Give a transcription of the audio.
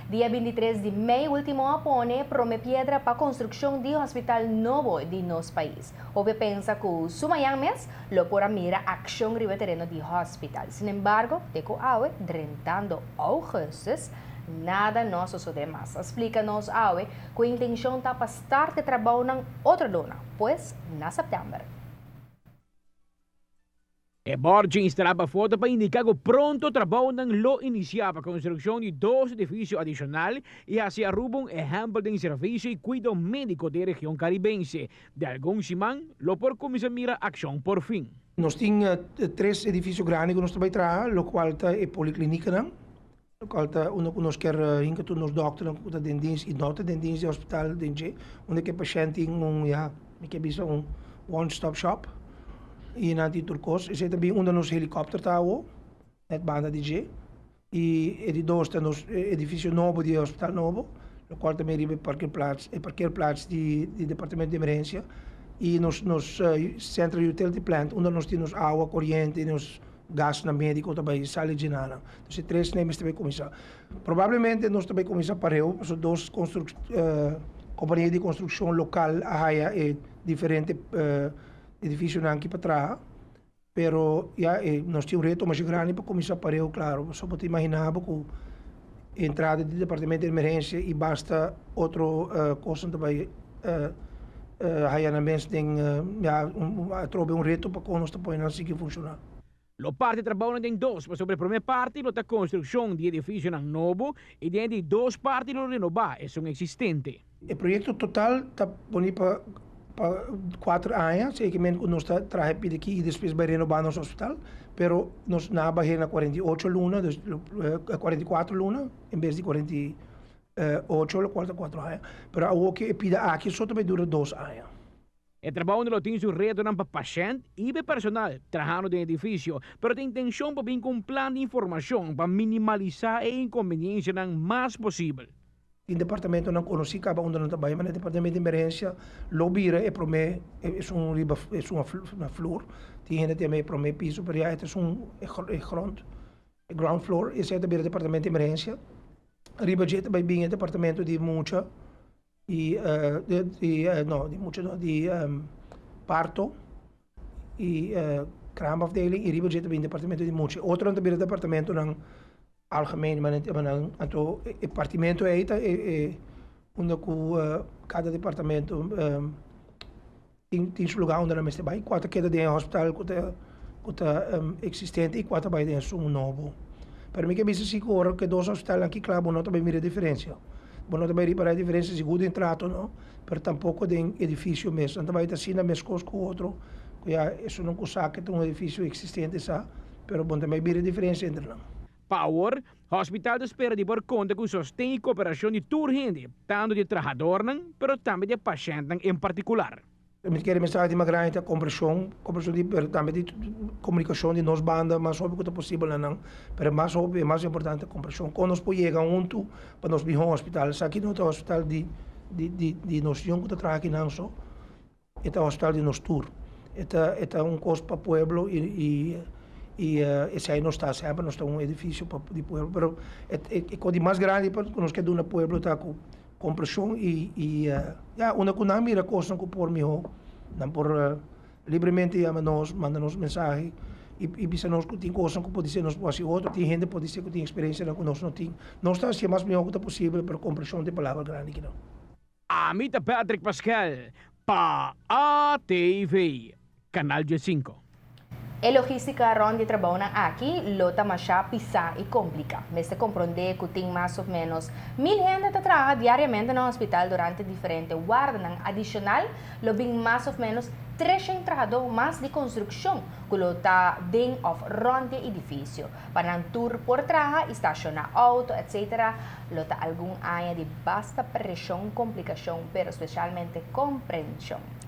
Dia 23 di mei ultimo a pone prome piedra pa construccion di hospital nobo di nos pais. Hopi a pensa cu su mañan mes lo por a mira accion riba tereno di hospital. Sin embargo, te cu awe, drentando augustus, nada no a sosode mas. A splica nos awe cu e intencion ta pa start e trabounan otro luna, pues na september. E bòrchi instalá pafó ta pa indiká ku pronto trabounan lo inisiá pa konstrukshon di dos edifisio adishonal i hasi Aruba un ehèmpel den servisio i kuido médiko den region karibense. Den algun siman lo por kuminsá mira akshon porfin. Nos tin tres edifisio grandi ku nos ta bai traha, lokual ta e poliklinikanan, lokual ta unda ku nos kier hinka tur nos dòkternan ku ta den dins i no ta den dins di hospital den dje, unda ku e pashènt tin un, ya, mi ke bisa un one stop shop i nan tin tur kos. Esei ta bin unda nos helikòpter ta awo, nèt banda di dje. I e di dos ta nos edifisio nobo di e hospital nobo, lokual ta bin riba e parkeerplaats, e parkeerplaats di di departamento di emergensia. I nos nos central utility plant unda nos tin nos awa, koriente, nos gasnan médiko ta bai sali dje nan. Entonces e tres nei mester bai kuminsá. Probablemente nos ta bai kuminsá pareu, pasobra dos konstruk kompania di konstrukshon lokal a haya e diferente edifisionan aki pa traha. Pero ya e nos tin un reto masha grandi pa kuminsá pareu klaro. Pasobra bo ta imaginá bo ku e entrada di departamento di emergensia i basta otro kosnan ta bai haya nan mes den ya atrobe un reto pa kon nos ta pone nan sigui funshoná. Lo parti trabounan den dos, pasobra e promé parti lo ta konstrukshon di edifisionan nobo i den e di dos parti lo renobá esun eksistente. E proyekto total ta poni pa pa kuater aña, sekimente ku nos ta traha e pida aki i despues bai renobá nos hospital, pero nos na bah'é na 48 luna, dus 44 luna en bes di 48, lokual ta 4 aña. Pero awoki e pida aki so ta bai dura 2 aña. E trabou lo tin su retonan pa pashènt i pa personal trahando den edifisio, pero tin intenshon pa bin ku un plan di informashon pa minimalisá e inkonveniensianan mas posibel. Tin departamentonan konosí kaba unda nan ta bai, ma e departamento di emergensia lo bira e promé, esun riba esun na flur. Tin hende ta yama e promé piso, pero ya e un e grond, e ground floor, esei ta bira departamento di emergensia. Riba dje ta bai bin e departamento di mucha i di, no, di mucha no, di parto i kraamafdeling, i riba dje ta bin departamento di mucha. Otronan ta bira departamentonan algemeen, ma nan anto e partimento ei ta e unda ku kada departamento tin su lugá unda nan mester bai. Kua ta keda den e hospital ku ta eksistente i kua ta bai den esun nobo. Pero mi ke bisa si ku ora ku e dos hospitalnan aki kla, bo no ta bai mira e diferensia. Bo no ta bai ripará e diferensia sigur den trato no, pero tampoko den edifisio mes. Nan ta bai ta asina meskos ku otro, ku ya esunnan ku sa ku ta un edifisio eksistente sa, pero bo no ta bai mira e diferensia entre nan. Pa awor, hospital ta spera di por konta ku sosten i kooperashon di tur hende, tantu di trahadónan, pero tambe di pashèntnan en partikular. Mi ke mensahe di mas grandi ta komprenshon, komprenshon di, pero tambe di komunikashon di nos banda mas hopi ku ta posibel na nan, pero mas hopi, mas importante komprenshon. Kon nos por yega huntu pa nos mihó hospital. Esaki no ta hospital di nos yòn ku ta traha akinan so, e ta hospital di nos tur. E ta un kos pa pueblo i esei nos ta semper, nos ta un edifisio pa di pueblo, pero e kos di mas grandi pa ku nos ke duna pueblo ta ku komprenshon i ya unda ku nan mira kosnan ku por mihó, nan por libremente yama nos, manda nos mensahe i bisa nos ku tin kosnan ku por ser nos por hasi otro. Tin hende por ser ku tin eksperensianan ku nos no tin. Nos ta hasi mas mihó ku ta posibel, pero komprenshon ta e palabra grandi akinan. Ami ta Patrick Pascal, pa ATV, Kanal 5. E logístika rònt di trabounan aki lo ta masha pisá i kompliká. Mester komprondé ku tin mas òf ménos 1000 hende ta traha diariamente na hospital durante diferente wardanan adishonal, lo bin mas òf ménos 300 trahadó mas di konstrukshon ku lo ta den òf rònt di edifisio. Pa nan tur por traha i stashoná outo, etc. Lo ta algun aña di basta preshon, komplikashon, pero spesialmente komprenshon.